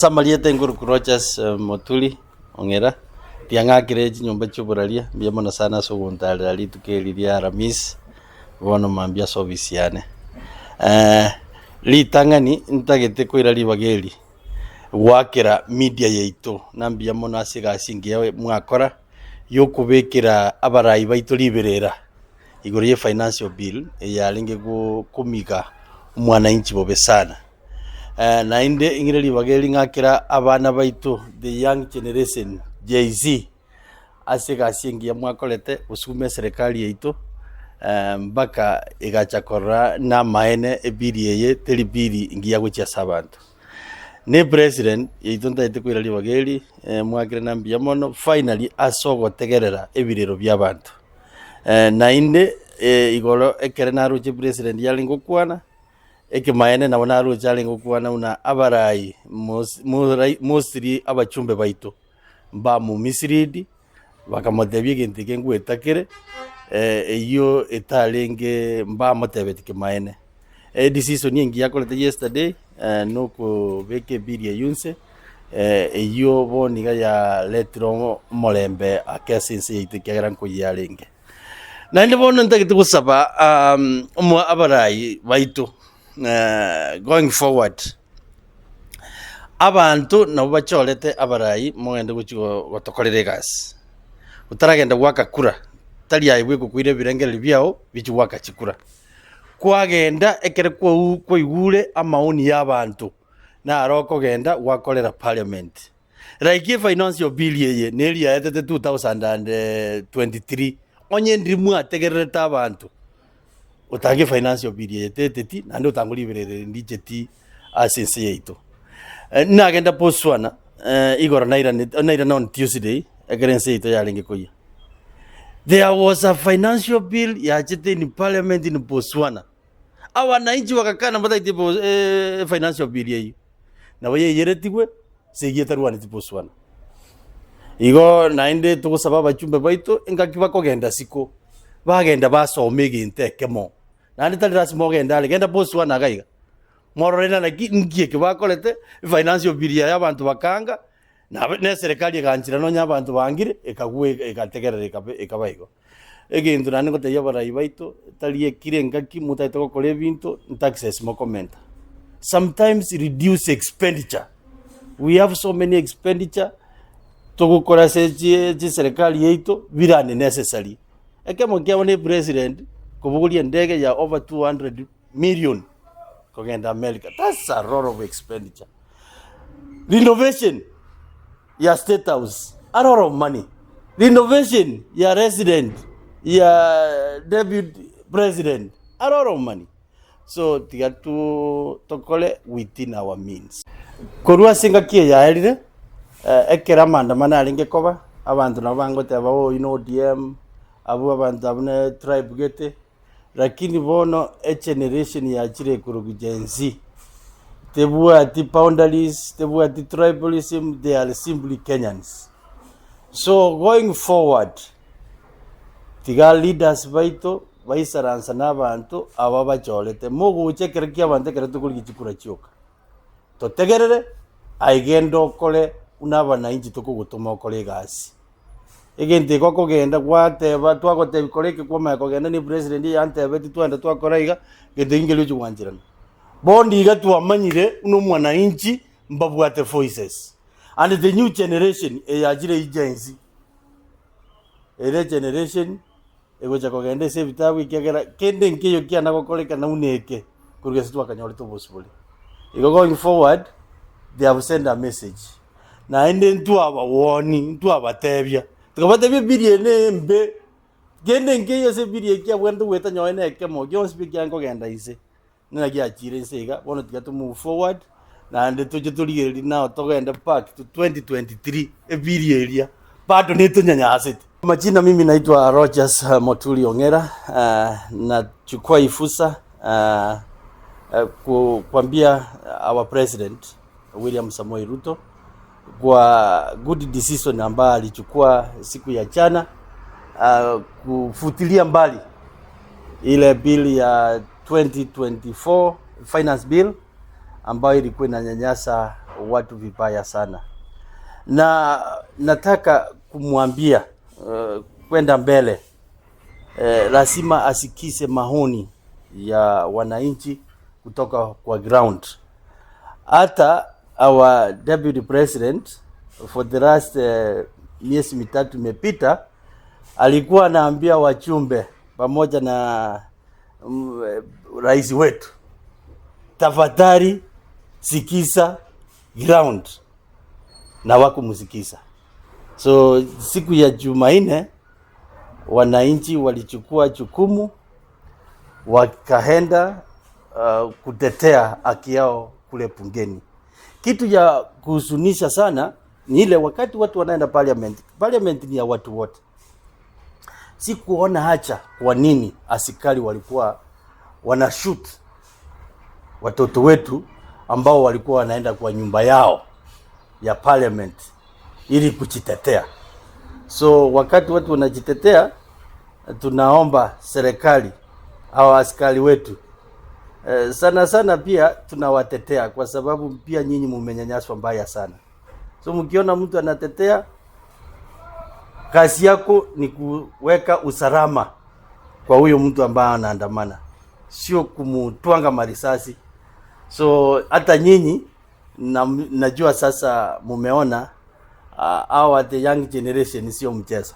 Ase amarieta enkuruku Rogers Moturi Ong'era, riang'akire chinyomba chi'oboraria, mbuya mono sana ase ogontarera rituko eri ria Aramisi, bono mambia ase ofisi yane. Ritang'ani ntagete koira ribaga eri goakera media yaito na mbuya mono ase egasi engiya mwakora yokobekera abarai baito riberera igoro ye financial bill eye yarenge komiga omwananchi bobe sana. Naende ing'ire ribaga eri ng'akera abana baito the young generation, Jay-Z, ase egasi engiya mwakorete gosukuma eserekari yaito mpaka egacha korora namaene ebiri eye teri biri engiya gochia ase abanto. Ne president yaito ntagete koira ribaga eri mwakire na mbuya mono finally ase ogotegerera ebirero bia abanto. Naende igoro ekere naroche president yarenge gokwana. Ekemaene nabo naroche arenge gokwana buna abarai mostly abachumbe baito mbamomislead, bakamotebia egento eke ngweta kere, eyio etarenge mbamotebeti kemaene. Edecision engiya akorete yesterday nokobeka ebill eyio inse, eyio bono iga yaretire omorembe ake ase ense yaito ekiagera nkoyia arenge. Naende bono ntagete gosaba omo abarai baito going forward, abanto nabo bachorete abarai mogende gochia gotokorera egasi. Otaragenda goaka kura, tari aye bweka okoira ebirengererio biago bichie goaka chikura. Kwagenda ekere kwau kwaigure amaoni ya abanto, naro okogenda gwakorera parliament. Like efinancial bill eye neri yaetete 2023 onye ndiri mwategererete abanto otange financial bill eye teteti naende otange riberera ndicheti ase ense yaito. Nagenda Botswana igoro nairanete nairana on Tuesday ekero ense yaito yarenge koyia. There was a financial bill yachete in parliament in Botswana. Abananchi bagakana mbatagete financial bill eyio. Nabo yaiyeretigwe ase eyio etarwaneti boswana. Igo naende togosaba abachumbe baito engaki bakogenda siko, bagenda basome egento ekemo, naende tari lasima ogende are, genda Botswana iga iga, morore na naki nki eke bakorete, efinancial bill yaye abanto bakanga, na na eserekari eganchera nonya abanto bangire, ekagwa egategerera ekaba ekaba igo. Egento naende ngotebia abarai baito, tari ekire engaki motagete gokora ebinto, ntaxes mokomenta. Sometimes reduce expenditure, we have so many expenditure togokora ase chi chiserekari yaito bire unnecessary. Ekemo kiabo na epresident kobogoria endege ya over 200 million kogenda America, that's a lot of expenditure. Renovation ya State House, a lot of money. Renovation ya resident ya deputy president, a lot of money. So tiga tu tokore within our means. Korwa ase engaki eye yaerire, eh, ekero amaandamano arenge koba, abanto nabo bangoteba oh oyio na ODM, abwo abanto abwo ne tribe gete, Lakini bono egeneration yachire ekorokwa Gen Z, tebwati boundaries, tebwati tribalism, they are simply Kenyans. So going forward, tiga leaders baito baisaransa na abanto aba bachorete, mogocha ekero kia abanto ekero tokorigia chikura chioka. Totegerere, aye genda okore buna abanainchi tokogotoma okore egasi. Egento eke okogenda gwateba twagotebia kora eke kwamanya kogenda ne president yantebeti twagenda twakora iga, gento eke nkeri ochi gwancherana. Bono iga twamanyire buna omwanainchi mbabwate voices and the new generation eyachire eywo Gen Z, ere egeneration egocha kogenda ase ebitabu ekiagera kende nkeiyo kiana gokorekana buna eke korwa ase twakanyorete obosibore. Igo going forward, they have sent a message. Naende ntwabawoni, ntwabatebia, tokabatebia ebiri eye ne embe, kende nkeiyo ase ebiri eye kiabwenerete goeta nonye na ekemo, gionsi pi ekiagera nkogenda inse. Naki giachire inse iga, bono tiga to move forward, naende toche torigererie now togende back to 2023 ebiri eria bado netonyanyasete. Majina mimi naitwa Rogers Moturi Ong'era, nachukua hii fursa kuambia our president William Samoei Ruto kwa good decision ambayo alichukua siku ya jana kufutilia mbali ile bill ya 2024 finance bill ambayo ilikuwa inanyanyasa watu vibaya sana, na nataka kumwambia uh, kwenda mbele eh, lazima asikize maoni ya wananchi kutoka kwa ground. Hata our deputy president for the last eh, miezi mitatu imepita alikuwa anaambia wachumbe pamoja na mm, eh, rais wetu, tafadhali sikiza ground, na wakumsikiza. So siku ya Jumanne wananchi walichukua jukumu wakaenda uh, kutetea haki yao kule bungeni. Kitu ya kuhuzunisha sana ni ile wakati watu wanaenda parliament. Parliament ni ya watu wote. Si kuona hacha kwa nini askari walikuwa wanashoot watoto wetu ambao walikuwa wanaenda kwa nyumba yao ya parliament ili kujitetea. So wakati watu wanajitetea, tunaomba serikali au askari wetu eh, sana sana pia tunawatetea kwa sababu pia nyinyi mumenyanyaswa mbaya sana. So mkiona mtu anatetea, kazi yako ni kuweka usalama kwa huyo mtu ambaye anaandamana, sio kumutwanga marisasi. So hata nyinyi na, najua sasa mumeona uh, our the young generation sio mchezo.